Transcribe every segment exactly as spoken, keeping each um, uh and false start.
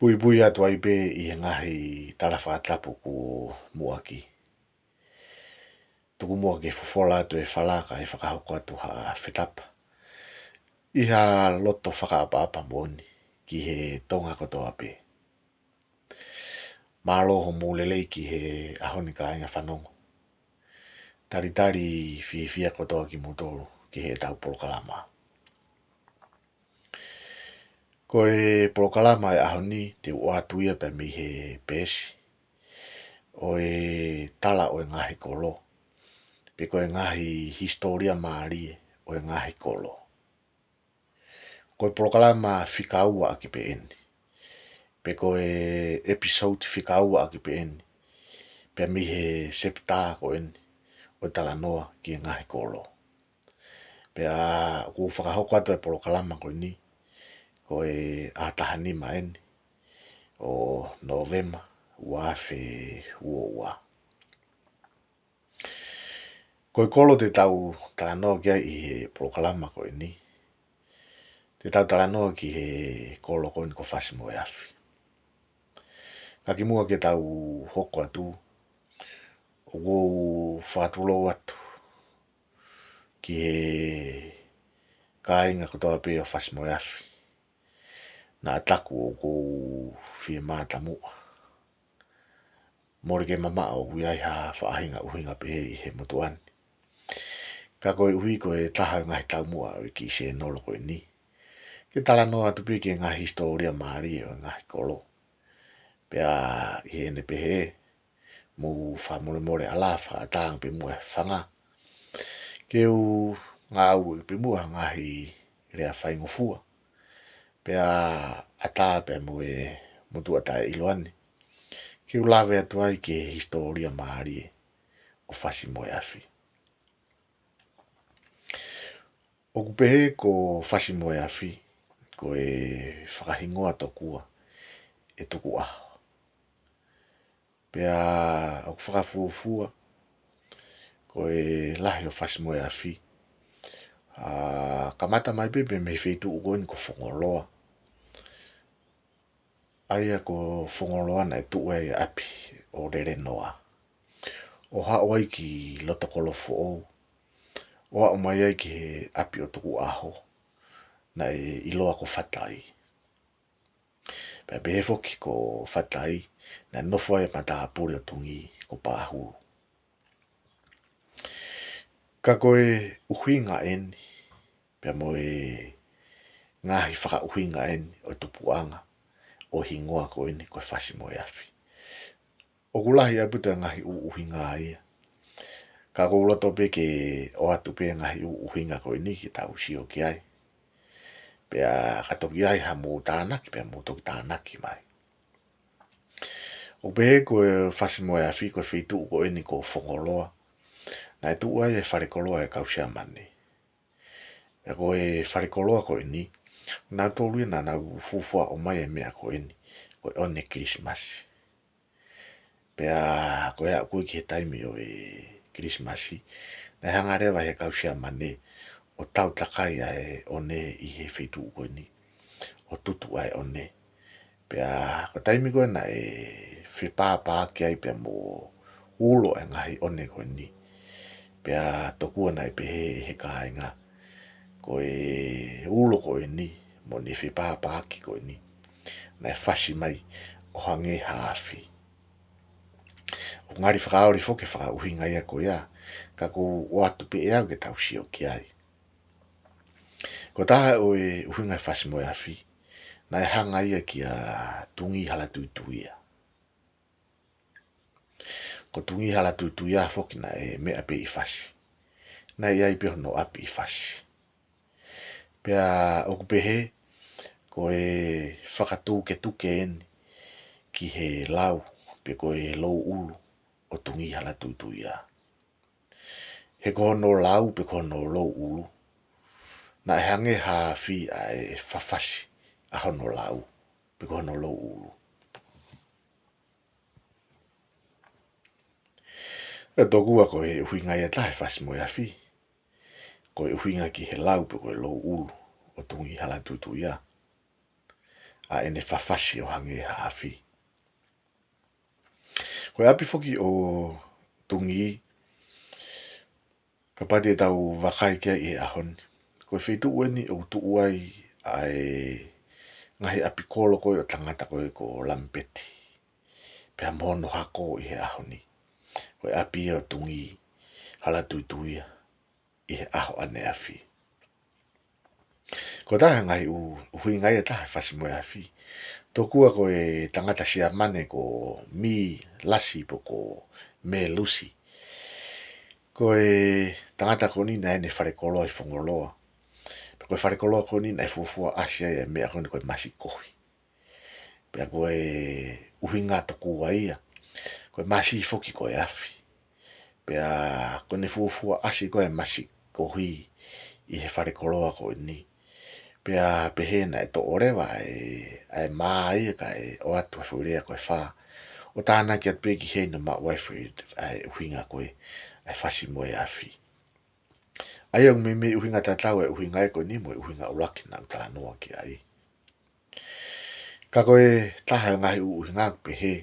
Puipui atu ai pē ʻi he ngaahi tala fakatapu kuo muʻaki. Tuku muʻa ke fofola atu e fala kae fakahoko atu ha fetapa ʻi ha loto fakaʻapaʻapa moʻoni ki he Tonga kotoa pē. Mālō hoʻomou lelei ki he ʻaho ni kāinga fanongo. Talitali fiefia kotoa kimoutolu ki heʻetau polokalama. Ko e polokalama e ʻaho ni te u ʻoatu ia pē mei he peesi ʻo e tala ʻo e ngaahi kolo, pe ko e ngaahi hisitōlia mālie ʻo e ngaahi kolo. Ko e polokalama fika ua ʻaki pē eni, pe ko e episode fika ua ʻaki pē eni, pea mei he sepita ko eni ʻo e talanoa ki he ngaahi kolo. Pea ʻoku fakahoko atu e polokalama ko eni ko e ʻaho taha nima eni ʻo Nōvema ua afe ua ua. Ko e kolo te tau talanoa ki ai ʻi he polokalama ko eni, te tau talanoa ki he kolo ko eni ko Fasimoeafi. Ka kimuʻa ke tau hoko atu, ʻoku ou fakatulou atu ki he kāinga kotoa pē ʻo Fasimoeafi. Naʻa taku ʻoku ou fie mātamuʻa. Mole ke mamaʻo ʻoku ʻi ai ha faʻahinga ʻuhinga pehē ʻi he motuʻa ni. Ka koeʻuhi ko e taha e ngaahi taumuʻa ʻo e kiʻi sēnolo ko eni, ke talanoa atu pē ki he ngaahi hisitōlia mālie ʻo e ngaahi kolo. Pea ʻi heʻene pehē, mou fakamolemole ʻalā, fakaʻatā ange pē muʻa e fanga ke u ngāueʻaki pē muʻa ha ngaahi lea faingofua, pea ʻatā pē mo e motuʻa taʻeʻiloa ni ke u lave atu ai ki he hisitōlia mālie ʻo Fasimoeafi. ʻOku pehē ko Fasimoeafi ko e fakahingoa tokua ʻe Tukuʻaho. Pea ʻoku fakafuofua ko e lahi ʻo Fasimoeafi, ʻa, kamata mai pē pē mei he feituʻu ko eni ko Fongoloa. ʻA ia ko Fongoloa naʻe tuʻu ai e ʻapi ʻo Lelenoa, ʻo haʻu ai ki Lotokolofoʻou, ʻo aʻu mai ai ki he ʻapi ʻo Tukuʻaho, naʻe ʻiloa ko Fatai. Pea pehē foki ko Fatai, naʻe nofo ai e matāpule ʻo Tungī ko Pāhulu. Ka ko e ʻuhinga eni, pea mo e ngaahi fakaʻuhinga eni ʻo e tupuʻanga ʻo e hingoa ko eni ko e Fasimoeafi. ʻOku lahi ʻaupito e ngaahi ʻū ʻuhinga ia. Ka ʻoku ou loto pē ke ʻoatu pē ngaahi ʻū ʻuhinga ko eni ke tau sio ki ai. Pea ka toki ʻi ai haʻamou tānaki, pea mou toki tānaki mai. ʻOku pehē ko e Fasimoeafi ko e feituʻu ko eni ko Fongoloa, naʻe tuʻu ai e falekoloa e kau Siamane. Pea ko e falekoloa ko eni, nautolu ia naʻa nau fuofua ʻomai e meʻa ko eni, ko e ʻone Kilisimasi. Pea ko e aʻu ko ē ki he taimi ʻo e Kilisimasi, naʻe hanga leva he kau Siamane ʻo tau takai ʻa e ʻone ʻi he feituʻu ko eni, ʻo tutu ʻa e ʻone. Pea ko e taimi ko ē naʻe fepāpaaki ai pea mo ulo e ngaahi ʻone ko eni, pea tokua naʻe pehē ʻe he kāinga, ko e ulo ko eni mo ʻene fepāpaaki ko eni, naʻe fasi mai ʻo hangē ha afi. ʻOku ngali fakaoli foki e fakaʻuhinga ia ko ia, ka ʻoku ou ʻoatu pē ʻe au ke tau sio ki ai. Ko e taha ʻo e ʻuhinga e Fasimoeafi, naʻe hanga ia kia Tungī Halatuituia. Ko Tungī Halatuituia foki naʻe meʻa pē ʻi fasi. Naʻe ʻi ai pē hono ʻapi ʻi fasi. Pea ʻoku pehē, ko e fakatuketuke eni ki he lau, pe ko e louʻulu ʻo Tungī Halatuituia. He ko hono lau pe ko hono louʻulu, naʻe hangē ha afi ʻa e fafasi ʻa hono lau pe ko hono louʻulu. ʻE tokua ko e ʻuhinga ia ʻe taha e Fasimoeafi, ko e ʻuhinga ki he lau pe ko e louʻulu ʻo Tungī Halatuituia. ʻa ʻene fafasi ʻo hangē ha afi. Ko e ʻapi foki ʻo Tungī, kapau te tau vakai ki ai ʻi he ʻaho ni, ko e feituʻu eni ʻoku tuʻu ai ʻa e ngaahi ʻapi kolo ko ē ʻo tangata ko ē ko Lamipeti, pea mo hono hako ʻi he ʻaho ni. Ko e ʻapi ia ʻo Tungī, Halatuituia, ʻi he ʻaho ʻaneafi. Ko e taha e ngaahi ʻu-, ʻuhinga ia ʻe taha e fasi mo e afi. Tokua ko e tangata Siamane ko Mī Lasi pe ko Mē Lusi, ko e tangata ko eni naʻe ʻi ai ʻene falekoloa ʻi Fongoloa. Pea ko e falekoloa ko eni naʻe fuofua ʻasi ai e meʻa ko eni ko e masi kohi. Pea ko e ʻuhinga tokua ia, ko e masi foki ko e afi. Pea ko ʻene fuofua ʻasi ko ē e masi kohi ʻi he falekoloa ko eni, pea pehē naʻe toʻo leva e, ʻa e mā ia kae ʻoatu e foʻi lea ko e fā, ʻo tānaki atu pē ki heni ʻo maʻu ai e foʻi, ʻa e ʻuhinga ko ē ʻa e fasi mo e afi. ʻA ia ʻoku meimei ʻuhinga tatau e ʻuhinga ia ko eni mo e ʻuhinga ʻuluaki naʻa ku talanoa ki ai. Ka ko e taha e ngaahi ʻuhinga ʻoku pehē,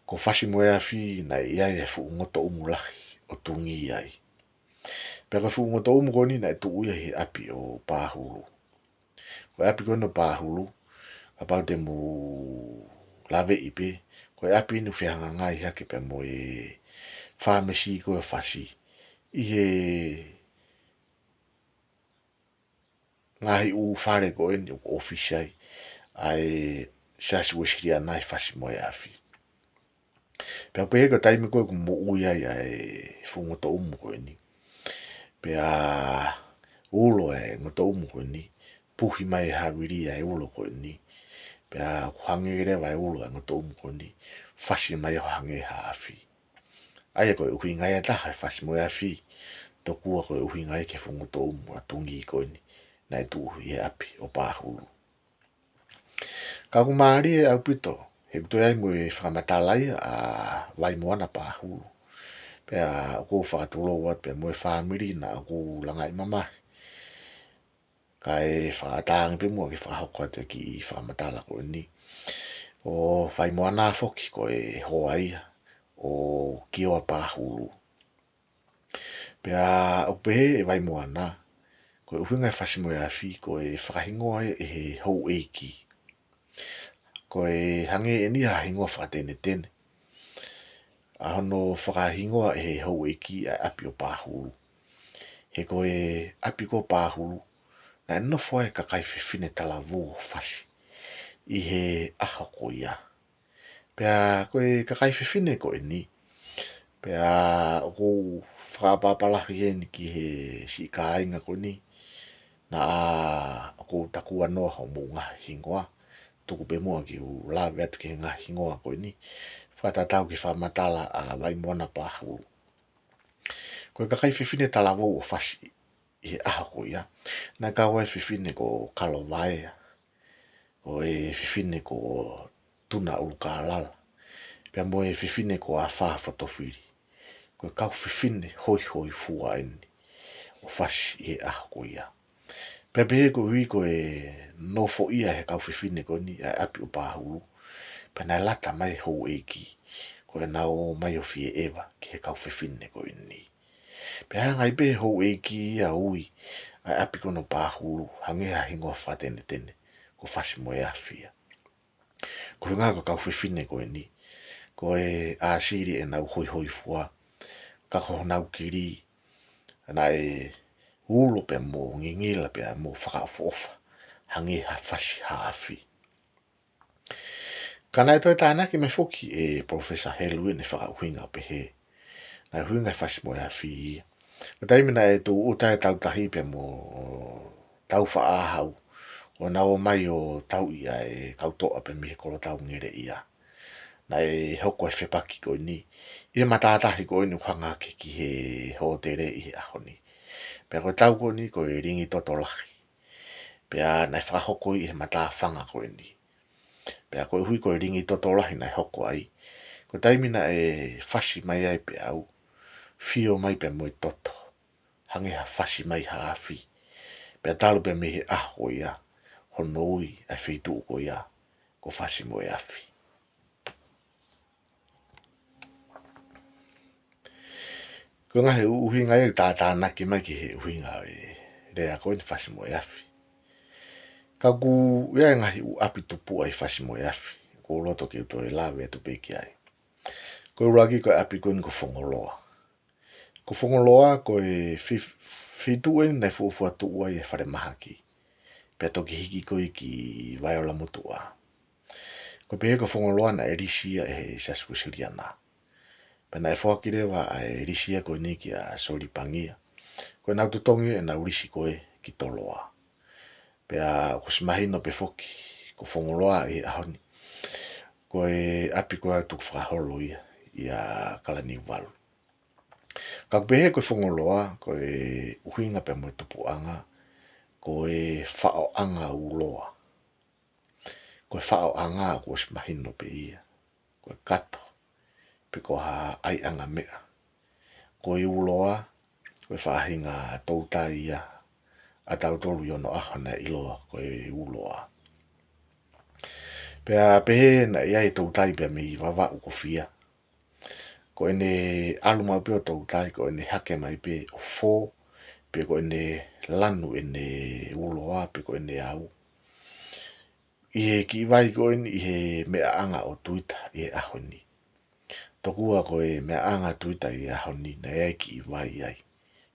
ko e fasi mo e afi naʻe ʻi ai e fuʻu ngotoʻumu lahi ʻo Tungī ai. Pea ko e fuʻu ngotoʻumu ko eni naʻe tuʻu ia ʻi he ʻapi ʻo Pāhulu. Ko e ʻapi ko eni ʻo Pāhulu, kapau te mou laveʻi pē, ko e ʻapi eni ʻoku fehangahangai hake pea mo e fāmesi ko ē ʻo fasi ʻi he ngaahi ʻū fale ko eni ʻoku ʻōfisi ai ʻa e Siasi Uēsiliana ʻi he fasi mo e afi. Pea ʻoku pehē ko e taimi ko ē ʻoku moʻui ai ʻa e fuʻu ngotoʻumu ko eni, pea ulo e ngotoʻumu ko eni, puhi mai e havili ʻa e ulo ko eni, pea ʻoku hangē leva e ulo e ngotoʻumu ko eni, fasi mai ʻo hangē ha afi. ʻA ia ko e ʻuhinga ia ʻe taha e fasi mo e afi, tokua ko e ʻuhinga ia ki he fuʻu ngotoʻumu ʻa Tungī ko eni naʻe tuʻu ʻi he ʻapi ʻo Pāhulu. Ka ʻoku mālie ʻaupito, he ʻoku toe ʻi ai mo e fakamatala ia ʻa Vaimoana Pāhulu. Pea ʻoku ou fakatulou atu pea mo e fāmili naʻa ʻoku ou langaʻi mamahi, kae fakaʻatā ange pē muʻa ke fakahoko atu e kiʻi fakamatala ko eni. ʻO Vaimoana foki ko e hoa ia ʻo Kioa Pāhulu. Pea ʻoku pehē ʻe Vaimoana, ko e ʻuhinga e fasi mo e afi, ko e fakahingoa ia ʻe he houʻeiki. Ko e hangē eni ha hingoa fakatenetene. ʻA hono fakahingoa ʻe he houʻeiki ʻa e ʻapi ʻo Pāhulu. He ko e ʻapi ko Pāhulu, naʻe nofo ai e kakai fefine talavou ʻo fasi ʻi he ʻaho ko ia. Pea ko e kakai fefine ko eni, pea ʻoku ou fakaʻapaʻapa lahi eni ki he siʻi kāinga ko eni, naʻa ʻoku ou takuanoa hoʻomou ngaahi hingoa, tuku pē muʻa ke u lave atu ki he ngaahi hingoa ko eni, fakatatau ki he fakamatala ʻa Vaimoana Pāhulu. Ko e kakai fefine talavou ʻo fasi ʻi he ʻaho ko ia, naʻe kau ai e fefine ko Kalovaea, ko e fefine ko Tuna ʻUlukālala, pea mo e fefine ko Afā Fotofili. Ko e kau fefine hoihoifua eni ʻo fasi ʻi he ʻaho ko ia. Pea pehē koeʻuhi ko e nofoʻia ʻe he kau fefine ko eni ʻa e ʻapi ʻo Pāhulu, pea naʻe lata mai e houʻeiki ko ʻenau ō mai ʻo fie ʻeva ki he kau fefine ko eni. Pea hanga ai pē ʻe he houʻeiki ia ʻo ui ʻa e ʻapi ko eni ʻo Pāhulu, hangē ha hingoa fakatenetene, ko Fasi mo e Afi ia. Ko e ʻuhinga ko e kau fefine ko eni, ko e ʻāsili ʻenau hoihoifua, ka ko honau kili, naʻe ulo pea mo ngingila pea mo fakaʻofoʻofa, hangē ha fasi ha afi. Ka naʻe toe tānaki mai foki ʻe Professor Helu ʻene fakaʻuhinga ʻo pehē, naʻe ʻuhinga e fasi mo e afi ia, ko e taimi naʻe tūʻuta e Tautahi pea mo Tāufaʻāhau, ʻo nau ō mai ʻo tauʻi ʻa e kau toʻa pea mei he kolotau Ngeleʻia, naʻe hoko e fepaki ko eni ʻi he matātahi ko eni ʻoku hanga hake ki he hōtele ʻi he ʻaho ni. Pea ko e tau ko eni ko e Lingitoto Lahi, pea naʻe fakahoko ʻi he matāfanga ko eni. Pea koeʻuhi ko e Lingitoto Lahi naʻe hoko ai, ko e taimi naʻe fasi mai ai e peau, fio mai pea mo e toto, hangē ha fasi mai ha afi. Pea talu pea mei he ʻaho ko ia, hono ui ʻa e feituʻu ko ia ko Fasimoeafi. Ko e ngaahi ʻu-, ʻuhinga ia ʻoku tātānaki mai ki he ʻuhinga ʻo e lea ko eni Fasimoeafi. Ka ʻoku ʻi ai e ngaahi ʻū ʻapi tupuʻa ʻi Fasimoeafi, ʻoku ou loto ke u toe lave atu pē ki ai. Ko e ʻuluaki ko e ʻapi ko eni ko Fongoloa. Ko Fongoloa ko e fi-, feituʻu eni naʻe fuofua tuʻu ai e falemahaki, pea toki hiki ko ia ki Vaiola Motuʻa. Ko e pehē ko Fongoloa naʻe lisi ia ʻe he Siasi Uēsiliana. Pea naʻe foaki leva ʻa e lisi ia ko eni kia Soli Pangia, ko ʻenau totongi ʻenau lisi ko ē ki Toloa. Pea ʻoku ʻosi mahino pē foki ko Fongoloa ʻi he ʻaho ni ko e ʻapi ko ē ʻoku tuku fakaholo ia ʻia Kalaniuvalu. Ka ʻoku pehē ko Fongoloa, ko e ʻuhinga pea mo e tupuʻanga, ko e faʻoʻanga uloa. Ko e faʻoʻanga ʻoku ʻosi mahino pē ia, ko e kato, pe ko ha ʻaiʻanga meʻa. Ko e uloa, ko e faʻahinga toutai ia ʻa tautolu ʻi onoʻaho naʻe ʻiloa ko e uloa. Pea pehē naʻe ʻi ai e toutai pea mei Vavaʻu ko Fia. Ko ʻene ʻalu maʻu pē ʻo toutai, ko ʻene hake mai pē ʻo fō, pe ko ʻene lanu ʻene uloa, pe ko ʻene au, ʻi he kiʻi vai ko eni ʻi he meʻaʻanga ʻo Tuita ʻi he ʻaho ni. Tokua ko e meʻaʻanga Tuita ʻi he ʻaho ni naʻe ʻi ai e kiʻi vai ai.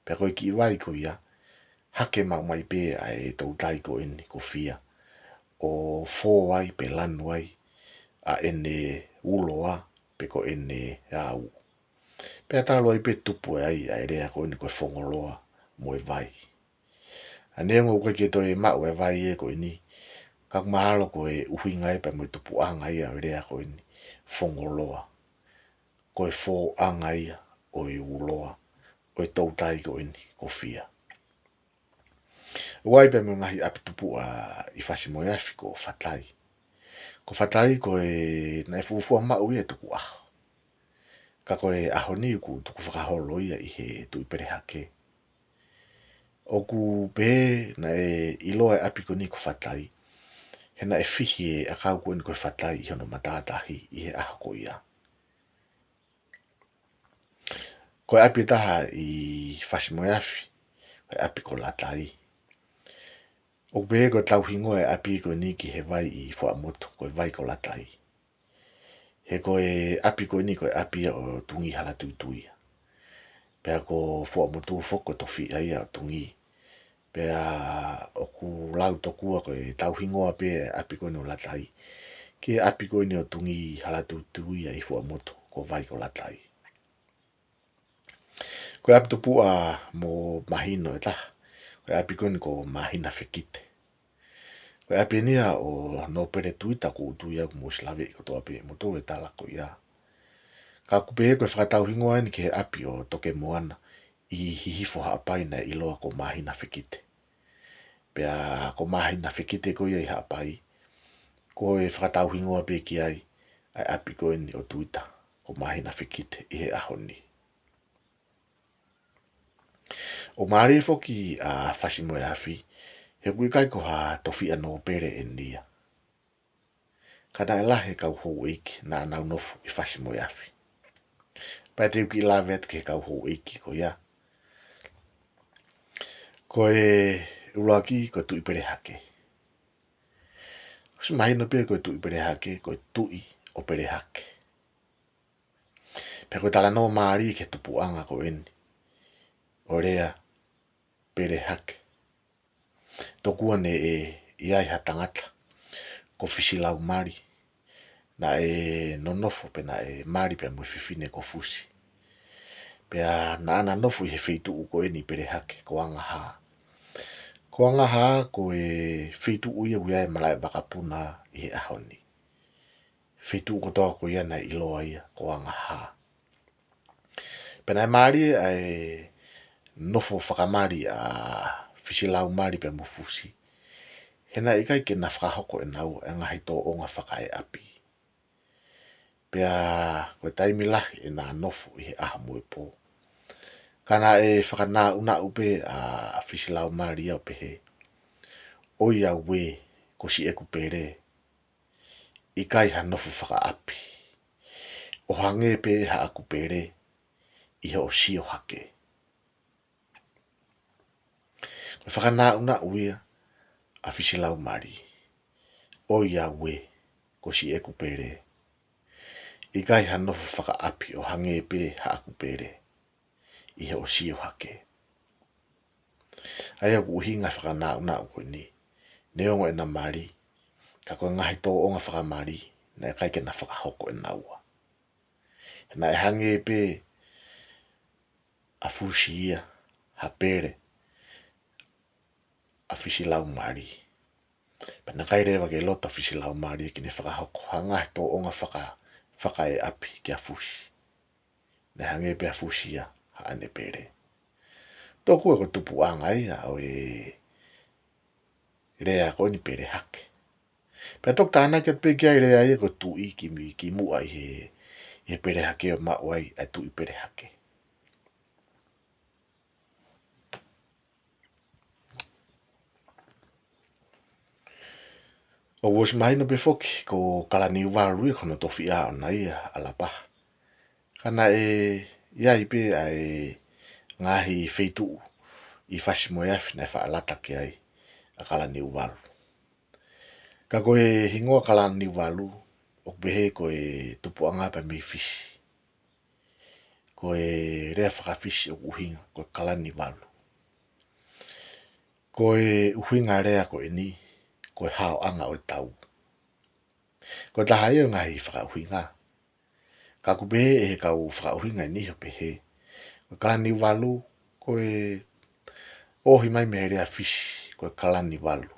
Pea ko e kiʻi vai ko ia, hake maʻu mai pē ʻa e toutai ko eni ko Fia ʻo fō ai pe lanu ai ʻa ʻene uloa pe ko ʻene au. Pea talu ai pē tupu ai ʻa e lea ko eni ko e Fongoloa mo e vai. ʻA ia neongo ʻoku ʻikai ke toe maʻu e vai ē ko eni, ka ʻoku mahalo ko e ʻuhinga ia pea mo e tupuʻanga ia ʻo e lea ko eni Fongoloa, ko e fōʻanga ia ʻo e uloa ʻo e toutai ko eni ko Fia. ʻOku ʻi ai pē mo e ngaahi ʻapi tupuʻa ʻi Fasimoeafi ko Fatai. Ko Fatai ko e naʻe fuofua maʻu ia ʻi tukuʻaho. Ka ko e ʻaho ni ʻoku tuku fakaholo ia ʻi he Tuʻi Pelehake. ʻOku pehē naʻe ʻiloa e ʻapi ko eni ko Fatai, he naʻe fihi e ʻakau ko eni ko Fatai ʻi hono matātahi ʻi he ʻaho ko ia. Ko e ʻapi ʻe taha ʻi Fasimoeafi, ko e ʻapi ko Latai. ʻOku pehē ko e tauhingoa e ʻapi ko eni ki he vai ʻi Fuaʻamotu, ko e Vai ko Latai. He ko e ʻapi ko eni ko e ʻapi ia ʻo Tungī Halatuitui ia. Pea ko Fuaʻamotu foki ko e tofiʻa ia ʻo Tungī. Pea ʻoku lau tokua ko e tauhingoa pē e ʻapi ko eni ʻo Latai ki he ʻapi ko eni ʻo Tungī Halatuitui ia ʻi Fuaʻamotu, ko Vai ko Latai. Ko e ʻapi tupuʻa mo mahino ʻe taha, ko e ʻapi ko eni ko Māhina Fekite. Ko e ʻapi eni ia ʻo Nōpele Tuita, ʻoku ou tui au ʻoku mou ʻosi laveʻi kotoa pē ʻe moutolu e tala ko ia. Ka ʻoku pehē ko e fakatauhingoa eni ki he ʻapi ʻo Tokemoana ʻi Hihifo Haʻapai naʻe ʻiloa ko Māhina Fekite. Pea ko Māhina Fekite ko ia ʻi Haʻapai, ko e fakatauhingoa pē ki ai ʻa e ʻapi ko eni ʻo Tuita, ko Māhina Fekite ʻi he ʻaho ni. ʻOku mālie foki ʻa Fasimoeafi, he ʻoku ʻikai ko ha tofiʻa nōpele eni ia. Ka naʻe lahi e kau houʻeiki naʻa nau nofo ʻi Fasimoeafi. Pea te u kiʻi lave atu ki he kau houʻeiki ko ia. Ko e ʻuluaki ko Tuʻi Pelehake. ʻOsi mahino pē ko e Tuʻi Pelehake, ko e tuʻi ʻo Pelehake. Pea ko e talanoa mālie ki he tupuʻanga ko eni ʻo e lea Pelehake. Tokua naʻe ʻi ai ha tangata ko Fisilaumali, naʻe nonofo pe naʻe mali pea mo e fefine ko Fusi. Pea naʻa na nofo ʻi he feituʻu ko eni Pelehake ko Angahā. Ko Angahā ko e feituʻu ia ʻoku ʻi ai e malaʻe vakapuna ʻi he ʻaho ni. Feituʻu kotoa ko ia naʻe ʻiloa ia ko Angahā. Pea naʻe mālie ʻa e nofo fakamali ʻa Fisilaumali pea mo Fusi, he naʻe ʻikai ke na fakahoko ʻe naua e ngaahi tōʻonga fakaeʻapi. Pea ko e taimi lahi ʻena nofo ʻi he ʻaho mo e pō. Ka naʻe fakanaʻunaʻu pē ʻa Fisilaumali ia ʻo pehē, ʻoiauē, ko siʻeku pele, ʻikai ha nofo fakaʻapi, ʻo hangē pē haʻaku pele ʻi hoʻo sio hake. Ko e fakanaʻunaʻu ia ʻa Fisilaumālie. ʻOiauē, ko siʻeku pele, ʻikai ha nofo fakaʻapi, ʻo hangē pē haʻaku pele ʻi hoʻo sio hake. ʻA ia ʻoku ʻuhinga e fakanaʻunaʻu ko eni, neongo ʻena mali, ka ko e ngaahi tōʻonga fakamali naʻe ʻikai ke na fakahoko ʻe naua. Naʻe hangē pē ʻa Fusi ia ha pele ʻa Fisilaumālie. Pea naʻe ʻikai leva ke loto ʻa Fisilaumālie ke ne fakahoko ha ngaahi tōʻonga faka-, fakaeʻapi kia Fusi. Naʻe hangē pē ʻa Fusi ia haʻane pele. Tokua ko e tupuʻanga ia ʻo e lea ko eni pele hake. Pea toki tānaki atu pē ki ai e lea ia ko e tuʻi ki mi-, ki muʻa ʻi he, ʻi he pele hake ʻo maʻu ai ʻa e tuʻi pele hake. ʻOku ʻosi mahino pē foki ko Kalaniuvalu ia ko hono tofiʻa ʻona ia ʻa Lapaha. Ka naʻe ʻi ai pē ʻa e ngaahi feituʻu ʻi Fasi-moe-Afi naʻe faʻa lata ki ai ʻa Kalaniuvalu. Ka ko e hingoa Kalaniuvalu, ʻoku pehē ko e tupuʻanga pē mei Fisi. Ko e lea faka-Fisi ʻoku ʻuhinga ko e Kalaniuvalu. Ko e ʻuhinga lea ko eni, ko e haoʻanga ʻo e tau. Ko e taha ia ʻo e ngaahi fakaʻuhinga. Ka ʻoku pehē ʻe he kau fakaʻuhinga ʻe niʻihi ʻo pehē, ko e Kalaniuvalu, ko e ʻohi mai mei he lea Fisi, ko e kalani valu.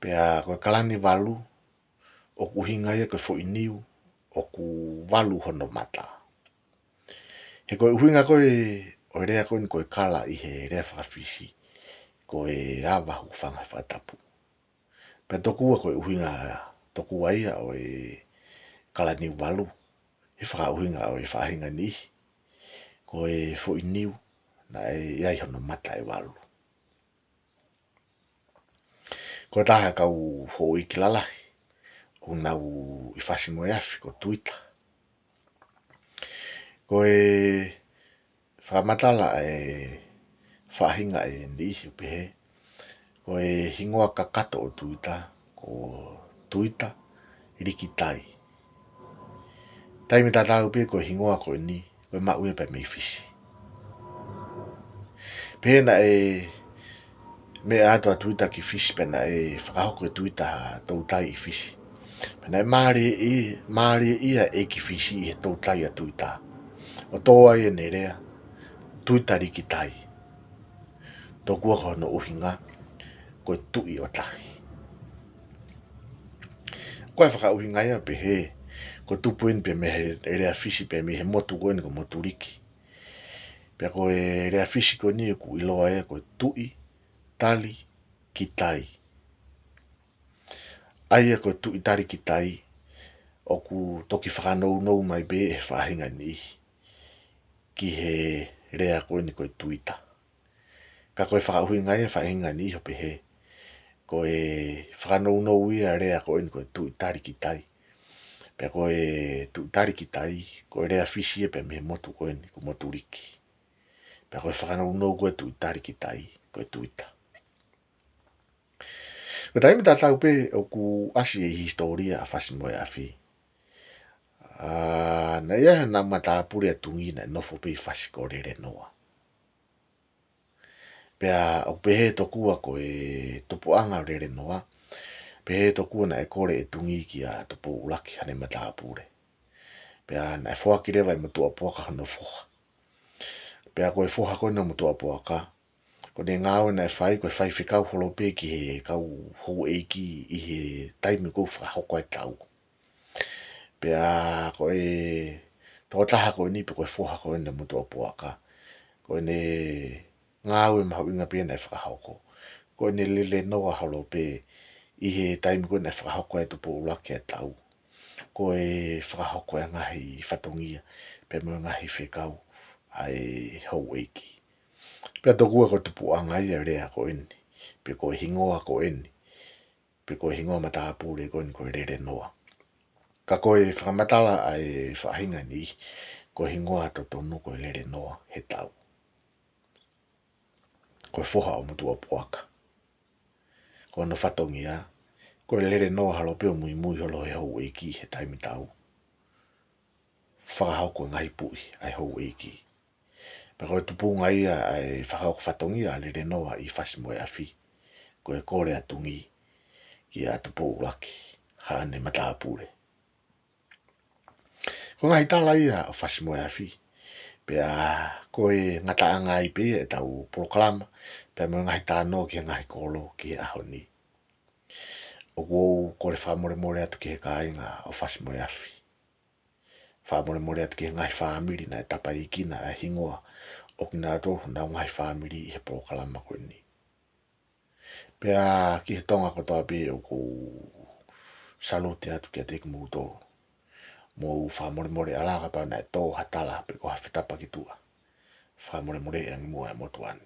Pea ko e kalani valu, ʻoku ʻuhinga ia ko e foʻi niu ʻoku valu hono mata. He ko e ʻuhinga ko ē ʻo e lea ko eni ko e kala ʻi he lea faka-Fisi, ko e ava hūfanga he fakatapu. Pea tokua ko e ʻuhinga tokua ia ʻo e Kalaniuvalu, he fakaʻuhinga ʻo e faʻahinga niʻihi, ko e foʻi niu naʻe ʻi ai hono mata ʻe valu. Ko e taha e kau houʻeiki lalahi ʻoku nau ʻi Fasi-moe-Afi ko Tuita. Ko e fakamatala ʻa e faʻahinga ʻe niʻihi ʻo pehē, ko e hingoa kakato ʻo Tuita, ko Tuita Likitai. Taimi tatau pē ko e hingoa ko eni, ko e maʻu ia pē mei Fisi. Pea naʻe meʻa atu ʻa Tuita ki Fisi pea naʻe fakahoko ʻe Tuita ha toutai ʻi Fisi. Pea naʻe mālieʻi, mālieʻia e ʻeiki Fisi ʻi he toutai ʻa Tuita, ʻo tō ai ʻene lea, Tuita Likitai. Tokua ko hono ʻuhinga, ko e tuʻi ʻo tahi. Ko e fakaʻuhinga ia ʻo pehē, ko e tupu eni pē mei he lea Fisi pē mei he motu ko eni ko Motuliki. Pea ko e lea Fisi ko eni ʻoku ʻiloa ia ko e Tuʻi Tali Kitai. ʻA ia ko e Tuʻi Tali Kitai, ʻoku toki fakanounou mai pē ʻe he faʻahinga niʻihi ki he lea ko eni ko e Tuita. Ka ko e fakaʻuhinga ia ʻa e faʻahinga niʻihi ʻo pehē, ko e fakanounou ia ʻa e lea ko eni ko e Tuʻi Tali Kitai. Pea ko e Tuʻi Tali Kitai, ko e lea Fisi ia pē mei he motu ko eni ko Motuliki. Pea ko e fakanounou ko ē Tuʻi Tali Kitai, ko e Tuita. Ko e taimi tatau pē ʻoku ʻasi ai e hisitōlia ʻa Fasi-moe-Afi, ʻa, naʻe ʻi ai haʻanau matāpule ʻa Tungī naʻe nofo pē ʻi Fasi ko Lelenoa. Pea ʻoku pehē tokua ko e tupuʻanga ʻo Lelenoa, pehē tokua naʻe kole ʻe Tungī kia Tupou ʻUluaki haʻane matāpule. Pea naʻe foaki leva ʻe Motuʻapuaka hono foha. Pea ko e foha ko eni ʻo Motuʻapuaka, ko ʻene ngāue naʻe fai, ko e faifekau holo pē ki he kau houʻeiki ʻi he taimi ko ē ʻoku fakahoko ai e tau. Pea ko e tokotaha ko eni pe ko e foha ko eni ʻo Motuʻapuaka, ko ʻene ngāue mahuʻinga pē naʻe fakahoko, ko ʻene lele noa holo pē ʻi he taimi ko ē naʻe fakahoko ai ʻe Tupou ʻUluaki e tau, ko e fakahoko e ngaahi fatongia pea mo e ngaahi fekau ʻa e houʻeiki. Pea tokua ko e tupuʻanga ia e lea ko eni, pe ko e hingoa ko eni, Pe ko e hingoa matāpule ko eni ko e Lelenoa. Ka ko e fakamatala ʻa e faʻahinga ni, ko e hingoa totonu ko e Lelenoa he tau. Ko e foha ʻo Motuʻapuaka. Ko hono fatongia, ko e Lelenoa halo pē ʻo muimui holo he houʻeiki he taimi tau. Fakahoko e ngaahi puʻi ʻa e houʻeiki. Pea ko e tupunga ia ʻa e fakahoko fatongia ʻa Lelenoa ʻi Fasi-moe-Afi, ko e kole ʻa Tungi kia Tupou ʻUluaki, haʻane matāpule. Ko e ngaahi tala ia ʻo Fasi-moe-Afi, pea ko e ngataʻanga ai pē ia ʻetau polokalama, pea mo e ngaahi talanoa ki he ngaahi kolo ki he ʻaho ni. ʻOku ou kole fakamolemole atu ki he kāinga ʻo Fasi-moe-Afi. Fakamolemole atu ki he ngaahi fāmili naʻe tapaikina ʻa e hingoa ʻo kinautolu honau ngaahi fāmili ʻi he polokalama ko eni. Pea ki he Tonga kotoa pē ʻoku ou salute atu kiate kimoutolu. Mou fakamolemole ʻalā kapau naʻe tō ha tala pe ko ha fetapa ki tuʻa. Fakamolemole ange muʻa e motuʻa ni.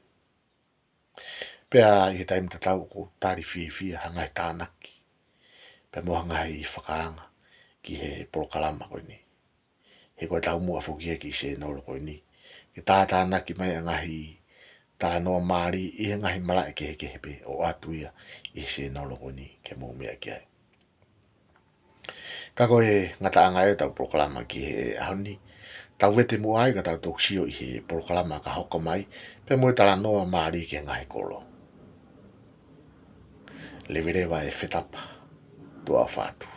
Pea ʻi he taimi tatau ʻoku ou tali fiefia ha ngaahi tānaki pea mo ha ngaahi fakaanga ki he polokalama ko eni. He ko e taumuʻa foki ia ki he sēnolo ko eni, ke tātānaki mai ʻa e ngaahi talanoa mālie ʻi he ngaahi malaʻe kehekehe pē ʻo ʻoatu ia ʻi he sēnolo ko eni ke mou meʻa ki ai. Ka ko e ngataʻanga ia ʻetau polokalama ki he ʻaho ni, tau vete muʻa ai ka tau toki sio ʻi he polokalama ka hoko mai, pea mo e talanoa mālie ki he ngaahi kolo. Leveleva e fetapa, tuʻa ʻofa atu.